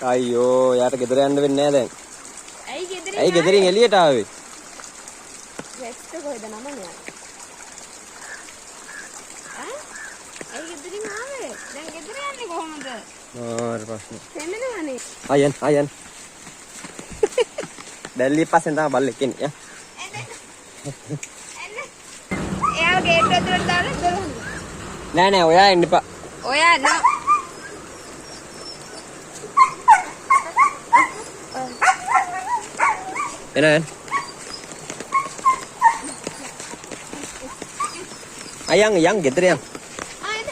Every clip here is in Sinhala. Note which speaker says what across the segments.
Speaker 1: අයියෝ යාට ගෙදර යන්න වෙන්නේ නෑ දැන්.
Speaker 2: ඇයි ගෙදරින්?
Speaker 1: ඇයි ගෙදරින් එළියට ආවේ?
Speaker 2: රෙක්ස්ට කොහෙද නම මෙයා? ඈ? ඇයි ගෙදරින් ආවේ? දැන් ගෙදර යන්නේ කොහොමද?
Speaker 1: මාර ප්‍රශ්න.
Speaker 2: තෙමෙනවනේ.
Speaker 1: ආයන් ආයන්. දැල්ලිය පස්සෙන් තමයි බල්ලෙක් එන්නේ. යා.
Speaker 2: එන්න. එයාව ගේට් ඇතුළට දාලා දොර වහන්න.
Speaker 1: නෑ නෑ ඔයා එන්න එපා.
Speaker 2: ඔයා නෝ.
Speaker 1: එන එන. අයන් යන් ගෙදර යන්.
Speaker 2: ආ එන්න.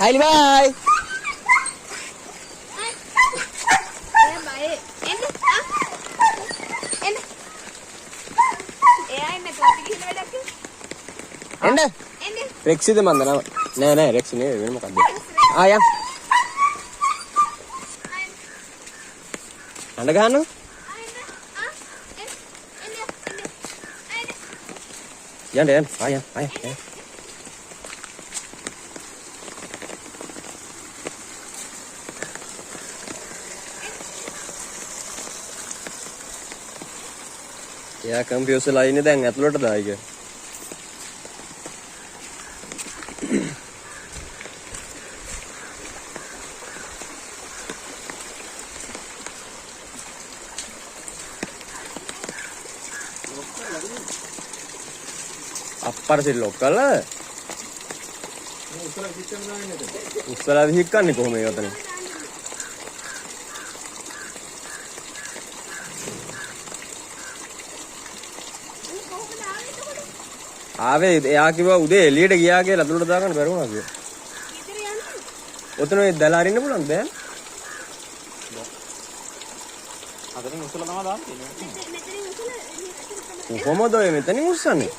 Speaker 1: හයිලි බයි.
Speaker 2: එයා බයේ. එන්න. ආ. එන්න. එයා එන්න අපි ගිහින් වැඩක්
Speaker 1: එන්න.
Speaker 2: එන්න.
Speaker 1: රෙක්සිද මන්ද නම? නෑ නෑ රෙක්සි නෙවෙයි වෙන මොකද්ද? ආ යන්. අඬ ගහන්නකෝ.
Speaker 2: ආ එන්න. ආ. එන්න. එන්න. එන්න. ආ එන්න.
Speaker 1: යන්න යන්න ආ යන්න ආ යන්න. එයා කම්පියුස් වෙලා ඉන්නේ දැන් ඇතුළට දායි කියලා. අප්පර සිල් ලොක් කරලා උස්සලා විහික්කන්නේ කොහොම ඒ වතනේ?
Speaker 2: කොහොමද ආවේ එතකොට?
Speaker 1: ආවේ එයා කිව්වා උදේ එළියට ගියා කියලා ඇතුළට දාගන්න බැරි වුණා කියලා.
Speaker 2: ගෙදර යන්න.
Speaker 1: ඔතන ඔය දැල අරින්න පුළුවන්ද දැන්?
Speaker 3: අතනින් උස්සලා තමයි දාන්න තියෙන්නේ.
Speaker 2: මෙතනින් උසල මෙතන තමයි.
Speaker 1: කොහොමද ඔය මෙතනින් උස්සන්නේ?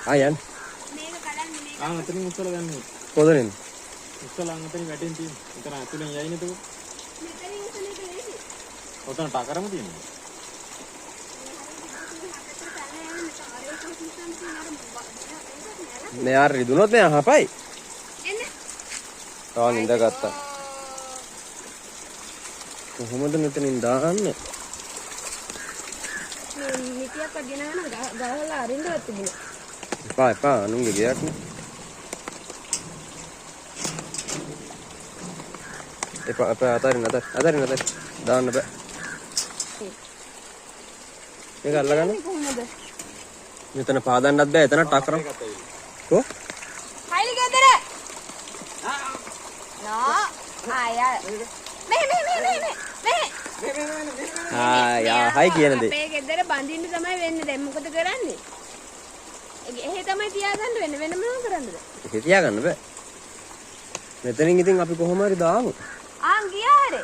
Speaker 1: ආ යන්න.
Speaker 2: මේක කඩන්නේ මේක.
Speaker 3: ආ අතනින් උස්සලා දැම්මේ.
Speaker 1: කොතනින්ද?
Speaker 3: උස්සලා අන් අතනින් වැටෙන් තියෙන්නේ. එතන ඇතුලෙන් යයිනේ එතකොට.
Speaker 2: මෙතනින් උසල එක ලේසි.
Speaker 3: ඔතන ටකරම තියෙනවා.
Speaker 1: මෙයා රිදුනොත් මෙයා හපයි.
Speaker 2: එන්න.
Speaker 1: තාම ඉඳගත්තා. කොහොමද මෙතනින් දාන්නේ?
Speaker 2: මේ මිටියක් ගෙනගෙන ගහලා අරින්නවත් තිබුණා.
Speaker 1: එපා එපා අනුන්ගේ ගෙයක් නේ. එපා එපා අතාරින්න අතාරින්න අතාරින්න අතාරින්න දාන්න බෑ. මේක අල්ලගන්න.
Speaker 2: කොහොමද?
Speaker 1: මෙතන පාදන්නත් බෑ එතන ටකරම්. කො?
Speaker 2: හයිලි ගෙදර. නෝ ආය මෙහෙ මෙහෙ මෙහෙ මෙහෙ මෙහෙ.
Speaker 1: ආ යා හයි කියන දේ.
Speaker 2: අපේ ගෙදර බඳින්න තමයි වෙන්නේ. දැන් මොකද කරන්නේ? එහෙ තමයි තියාගන්න වෙන්නේ. වෙන මොනව කරන්නද?
Speaker 1: එහෙ තියාගන්න බෑ. මෙතනින් ඉතින් අපි කොහොම හරි දාමු.
Speaker 2: ආන් ගියා හරි.